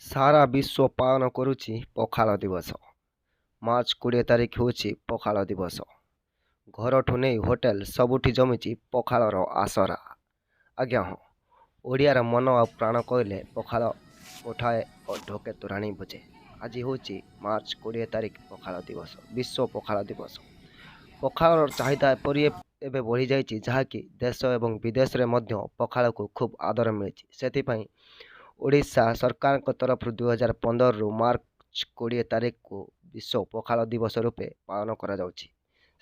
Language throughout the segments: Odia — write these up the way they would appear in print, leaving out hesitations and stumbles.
ସାରା ବିଶ୍ୱ ପାଳନ କରୁଛି ପଖାଳ ଦିବସ। ମାର୍ଚ୍ଚ 20 ତାରିଖ ହେଉଛି ପଖାଳ ଦିବସ। ଘରଠୁ ନେଇ ହୋଟେଲ ସବୁଠି ଜମିଛି ପଖାଳର ଆସରା। ଆଜ୍ଞା ହଁ, ଓଡ଼ିଆର ମନ ଆଉ ପ୍ରାଣ କହିଲେ ପଖାଳ ମୁଠାଏ ଓ ଢୋକେ ତୋରାଣି ବୁଝେ। ଆଜି ହେଉଛି ମାର୍ଚ୍ଚ 20 ତାରିଖ, ପଖାଳ ଦିବସ, ବିଶ୍ୱ ପଖାଳ ଦିବସ। ପଖାଳର ଚାହିଦା ଏପରି ଏବେ ବଢ଼ିଯାଇଛି, ଯାହାକି ଦେଶ ଏବଂ ବିଦେଶରେ ମଧ୍ୟ ପଖାଳକୁ ଖୁବ୍ ଆଦର ମିଳିଛି। ସେଥିପାଇଁ ଓଡ଼ିଶା ସରକାରଙ୍କ ତରଫରୁ 2015ରୁ ମାର୍ଚ୍ଚ 20 ତାରିଖକୁ ବିଶ୍ୱ ପଖାଳ ଦିବସ ରୂପେ ପାଳନ କରାଯାଉଛି।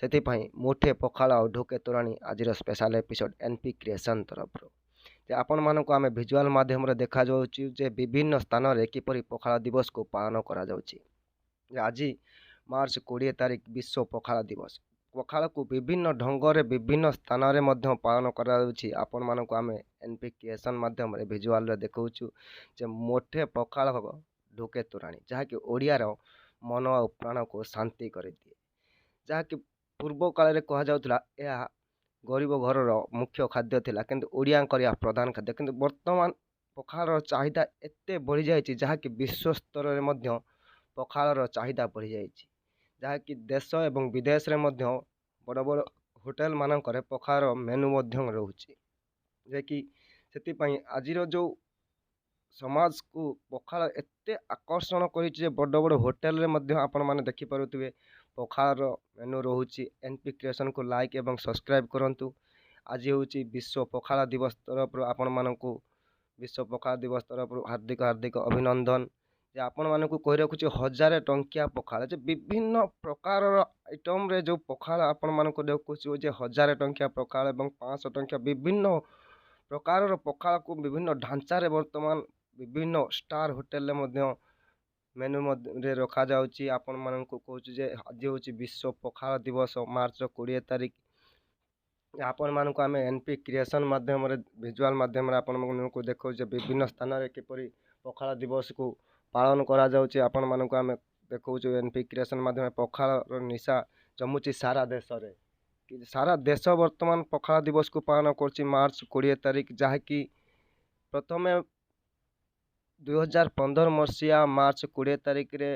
ସେଥିପାଇଁ ମୁଠେ ପଖାଳ ଆଉ ଢୋକେ ତୋରାଣି ଆଜିର special episode N P creation ତରଫରୁ, ଯେ ଆପଣମାନଙ୍କୁ ଆମେ ଭିଜୁଆଲ୍ ମାଧ୍ୟମରେ ଦେଖାଯାଉଛି ଯେ ବିଭିନ୍ନ ସ୍ଥାନରେ କିପରି ପଖାଳ ଦିବସକୁ ପାଳନ କରାଯାଉଛି। ଯେ ଆଜି ମାର୍ଚ୍ଚ 20 ତାରିଖ ବିଶ୍ୱ ପଖାଳ ଦିବସ। ପଖାଳକୁ ବିଭିନ୍ନ ଢଙ୍ଗରେ ବିଭିନ୍ନ ସ୍ଥାନରେ ମଧ୍ୟ ପାଳନ କରାଯାଉଛି। ଆପଣମାନଙ୍କୁ ଆମେ ଏନ୍ ପି କ୍ରିଏସନ୍ ମାଧ୍ୟମରେ ଭିଜୁଆଲ୍ରେ ଦେଖାଉଛୁ ଯେ ମୁଠେ ପଖାଳ, ଢୋକେ ତୋରାଣି, ଯାହାକି ଓଡ଼ିଆର ମନ ଆଉ ପ୍ରାଣକୁ ଶାନ୍ତି କରିଦିଏ। ଯାହାକି ପୂର୍ବ କାଳରେ କୁହାଯାଉଥିଲା ଏହା ଗରିବ ଘରର ମୁଖ୍ୟ ଖାଦ୍ୟ ଥିଲା, କିନ୍ତୁ ଓଡ଼ିଆଙ୍କର ଏହା ପ୍ରଧାନ ଖାଦ୍ୟ। କିନ୍ତୁ ବର୍ତ୍ତମାନ ପଖାଳର ଚାହିଦା ଏତେ ବଢ଼ିଯାଇଛି, ଯାହାକି ବିଶ୍ୱ ସ୍ତରରେ ମଧ୍ୟ ପଖାଳର ଚାହିଦା ବଢ଼ିଯାଇଛି, ଯାହାକି ଦେଶ ଏବଂ ବିଦେଶରେ ମଧ୍ୟ ବଡ଼ ବଡ଼ ହୋଟେଲମାନଙ୍କରେ ପଖାଳର ମେନୁ ମଧ୍ୟ ରହୁଛି। ଯେ କି ସେଥିପାଇଁ ଆଜିର ଯେଉଁ ସମାଜକୁ ପଖାଳ ଏତେ ଆକର୍ଷଣ କରିଛି ଯେ ବଡ଼ ବଡ଼ ହୋଟେଲରେ ମଧ୍ୟ ଆପଣମାନେ ଦେଖିପାରୁଥିବେ ପଖାଳର ମେନୁ ରହୁଛି। ଏନ୍ ପି କ୍ରିଏସନ୍କୁ ଲାଇକ୍ ଏବଂ ସବସ୍କ୍ରାଇବ୍ କରନ୍ତୁ। ଆଜି ହେଉଛି ବିଶ୍ୱ ପଖାଳ ଦିବସ ତରଫରୁ ଆପଣମାନଙ୍କୁ ବିଶ୍ୱ ପଖାଳ ଦିବସ ତରଫରୁ ହାର୍ଦ୍ଦିକ ହାର୍ଦ୍ଦିକ ଅଭିନନ୍ଦନ। ଯେ ଆପଣମାନଙ୍କୁ କହି ରଖୁଛି, 1000 ଟଙ୍କିଆ ପଖାଳ, ଯେ ବିଭିନ୍ନ ପ୍ରକାରର ଆଇଟମ୍ରେ ଯେଉଁ ପଖାଳ ଆପଣମାନଙ୍କୁ ଦେଖୁଛୁ ଯେ 1000 ଟଙ୍କିଆ ପଖାଳ ଏବଂ 500 ଟଙ୍କିଆ, ବିଭିନ୍ନ ପ୍ରକାରର ପଖାଳକୁ ବିଭିନ୍ନ ଢାଞ୍ଚାରେ ବର୍ତ୍ତମାନ ବିଭିନ୍ନ ଷ୍ଟାର୍ ହୋଟେଲରେ ମଧ୍ୟ ମେନୁ ମଧ୍ୟରେ ରଖାଯାଉଛି। ଆପଣମାନଙ୍କୁ କହୁଛି ଯେ ଆଜି ହେଉଛି ବିଶ୍ୱ ପଖାଳ ଦିବସ, ମାର୍ଚ୍ଚ 20 ତାରିଖ। ଆପଣମାନଙ୍କୁ ଆମେ ଏନ୍ ପି କ୍ରିଏସନ୍ ମାଧ୍ୟମରେ, ଭିଜୁଆଲ୍ ମାଧ୍ୟମରେ ଆପଣମାନଙ୍କୁ ଦେଖାଉଛୁ ଯେ ବିଭିନ୍ନ ସ୍ଥାନରେ କିପରି ପଖାଳ ଦିବସକୁ ପାଳନ କରାଯାଉଛି। ଆପଣମାନଙ୍କୁ ଆମେ ଦେଖାଉଛୁ ଏନ୍ ପି କ୍ରିଏସନ୍ ମାଧ୍ୟମରେ, ପଖାଳର ନିଶା ଜମୁଛି ସାରା ଦେଶରେ। ସାରା ଦେଶ ବର୍ତ୍ତମାନ ପଖାଳ ଦିବସକୁ ପାଳନ କରୁଛି ମାର୍ଚ୍ଚ 20 ତାରିଖ, ଯାହାକି ପ୍ରଥମେ 2015 ମସିହା ମାର୍ଚ୍ଚ 20 ତାରିଖରେ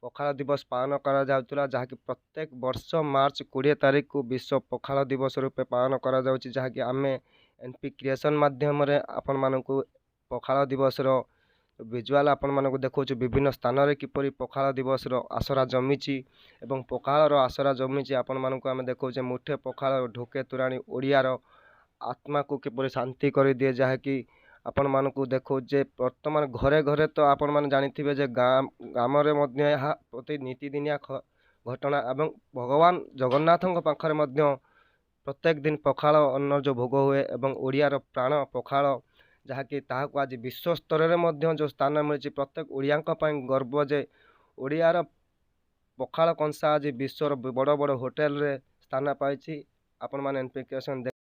ପଖାଳ ଦିବସ ପାଳନ କରାଯାଉଥିଲା, ଯାହାକି ପ୍ରତ୍ୟେକ ବର୍ଷ ମାର୍ଚ୍ଚ 20 ତାରିଖକୁ ବିଶ୍ୱ ପଖାଳ ଦିବସ ରୂପେ ପାଳନ କରାଯାଉଛି। ଯାହାକି ଆମେ ଏନ୍ ପି କ୍ରିଏସନ୍ ମାଧ୍ୟମରେ ଆପଣମାନଙ୍କୁ ପଖାଳ ଦିବସର ଭିଜୁଆଲ୍ ଆପଣମାନଙ୍କୁ ଦେଖାଉଛୁ, ବିଭିନ୍ନ ସ୍ଥାନରେ କିପରି ପଖାଳ ଦିବସର ଆସରା ଜମିଛି ଏବଂ ପଖାଳର ଆସରା ଜମିଛି। ଆପଣମାନଙ୍କୁ ଆମେ ଦେଖାଉଛେ ମୁଠେ ପଖାଳ, ଢୋକେ ତୋରାଣି ଓଡ଼ିଆର ଆତ୍ମାକୁ କିପରି ଶାନ୍ତି କରିଦିଏ। ଯାହାକି ଆପଣମାନଙ୍କୁ ଦେଖାଉଛି ଯେ ବର୍ତ୍ତମାନ ଘରେ ଘରେ ତ ଆପଣମାନେ ଜାଣିଥିବେ ଯେ ଗାଁ ଗ୍ରାମରେ ମଧ୍ୟ ଏହା ପ୍ରତି ନିତିଦିନିଆ ଘଟଣା ଏବଂ ଭଗବାନ ଜଗନ୍ନାଥଙ୍କ ପାଖରେ ମଧ୍ୟ ପ୍ରତ୍ୟେକ ଦିନ ପଖାଳ ଅନ୍ନ ଯେଉଁ ଭୋଗ ହୁଏ ଏବଂ ଓଡ଼ିଆର ପ୍ରାଣ ପଖାଳ, ଯାହାକି ତାହାକୁ ଆଜି ବିଶ୍ୱ ସ୍ତରରେ ମଧ୍ୟ ଯେଉଁ ସ୍ଥାନ ମିଳିଛି, ପ୍ରତ୍ୟେକ ଓଡ଼ିଆଙ୍କ ପାଇଁ ଗର୍ବ ଯେ ଓଡ଼ିଆର ପଖାଳ କଂସା ଆଜି ବିଶ୍ୱର ବଡ଼ ବଡ଼ ହୋଟେଲରେ ସ୍ଥାନ ପାଇଛି। ଆପଣମାନେ ଏନ୍ ପି କ୍ରିଏସନ୍